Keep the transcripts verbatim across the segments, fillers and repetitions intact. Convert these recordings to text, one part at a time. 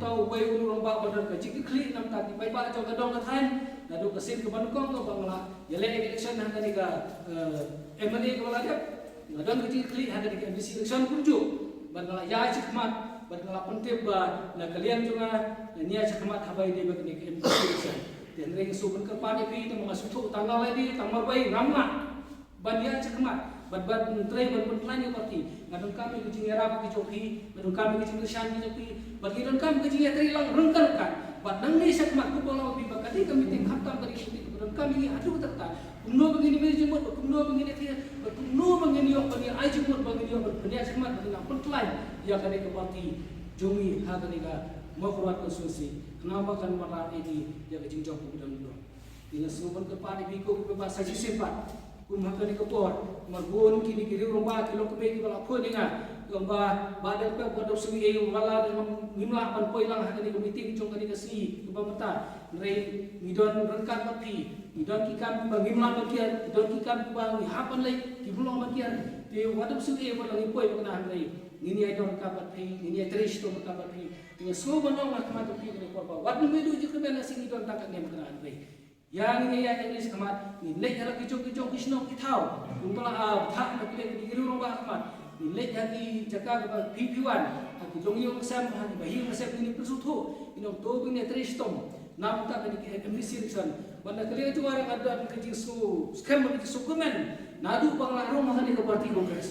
kumta uwei u rangbah ba don ka jingkitkhlieh namar ki paidbah jong ka dong ka thaiñ, naduh ka sien kaba nyngkong kaba nga la ïaleh election ha kane ka, eh, M L A kaba la dep. Nga don ka jingkitkhlieh ha kane ka M D C election kumjuh. Bad nga la ïaid shakhmat, bad nga la pyntip ba na ka liang jong nga, ngan ïaid shakhmat haba ïadei bad kane ka M D C election. Te hynrei nga sngewbha ban kyrpad ïa phi, te ma nga sngewthuh tang nga la dei tang marwei ngam lah ban ïaid shakhmat bad ban trei ban pynkhlaiñ ïa ka party. Nga donkam ïa ka jingïarap ka jong phi, nga donkam ïa ka jingkyrshan ka jong phi, bad ngi donkam ka jingïatrei lang ryngkat ryngkat. Bad nangne shakhmat kumba nga la ong ïa phi ba ka dei ka meeting khamtam ka dei ka meeting, nga donkam ïa ngi haduh katta katta. Kumno ba ngin ïa mih jingmut, bad kumno ba ngin ïa thied, bad kumno ba ngin ïoh ban ïa ai jingmut, ba ngin ïoh ban pynïaid shakhmat, ba ngin nang pynkhlaiñ ïa kane ka party jong ngi ha kane ka Mawkyrwat constituency. Khnang ba kan wanrah ïa ngi ïa ka jingjop kaba dang don. Te nga sngewbha ban kyrpad ïa phi ko kiba sa shisien pat. Kum ha kane ka por, namar bun kine ki riew rangbah ki longkmie kiba la phone ïa nga, ki ong ba, Bah Deng Pep, wat ym sngewieit, wat la dang ngim lah ban poi lang ha kane ka meeting jong kane ka sngi kaba mynta. Hynrei ngi don ryngkat bad phi, ngi don ki kam kiba ngim lah ban kiar, ngi don ki kam kiba ngi hap ban leit, kim long ban kiar. Te wat ym sngewieit, wat la ngim poi ba kane, hynrei ngin ïai don ryngkat bad phi, ngin ïai trei shitom ryngkat bad phi. Te nga sngewbha ban ong ha khmat jong phi kane ka por ba wat nym ïa duh jingkyrmen, lehse ngi don tang katne ba kane, hynrei ïa ngi ïa ngi shakhmat, ngin leit ha la ki jong ki jong ki shnong ki thaw. Kumba la, ah, bthah na ki leit ki riew rangbah ha khmat. Ngin leit ha ki jaka kiba phi phi wan, ha ki dong ïew ka sem, ha ki bahaïing ka sem, ngin ïa pynsngewthuh, ngin ong to ba ngin ïa trei shitom. Namar kane ka M D C election. Bad na ka liang jong nga ruh nga don ka jingsngew skhem bad ka jingsngewkmen naduh ba nga la rung ha kane ka party Congress.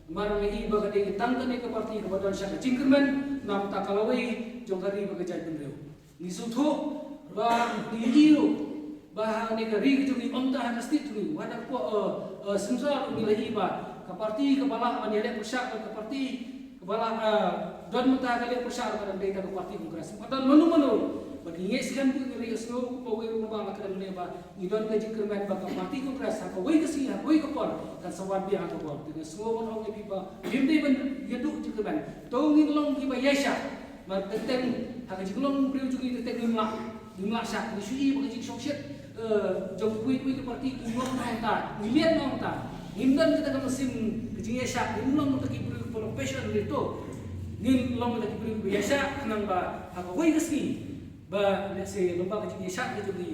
Namar nga i ba ka dei tang kane ka party kaba don sha ka jingkyrmen, namar ka lawei jong ka ri bad ka jaitbynriew. Ngi sngewthuh ba ngi ïohi ruh ba ha kane ka ri ka jong ngi, ym tang ha ka state jong ngi, wat ha ka, eh, eh, central ruh ngi la ïohi ba ka party kaba lah ban ïaleh pyrshah bad ka party kaba lah, eh, don mynta ka leh pyrshah ruh ka dang dei tang ka party Congress. Bad don mano mano ruh, Bad ngi ngeit skhem ba ngi ri sngew ba wei ruh ba la kren ne ba ngi don ka jingkyrmen ba ka party Congress ha kawei ka sngi ha kawei ka por kan sa wan biang ha ka bor. Te nga sngew ban ong ïa phi ba phim dei ban ïa duh jingkyrmen. To ngin long kiba ïaishah. Ba teng teng ha ka jinglong briew jong ngi teng teng ngim lah ngim lah shah. Ngi shu i ba ka jingshongshit jong kiwei kiwei ki party ki long na ong ta, ngi liat na ong ta. Ngim don kita ka masin ka jingïaishah, ngim long kita ki briew kiba long passion ri to. Ngin long kita ki briew kiba ïaishah khnang ba ha kawei ka sngi ba lehse long ba ka jingïaishah ka jong ngi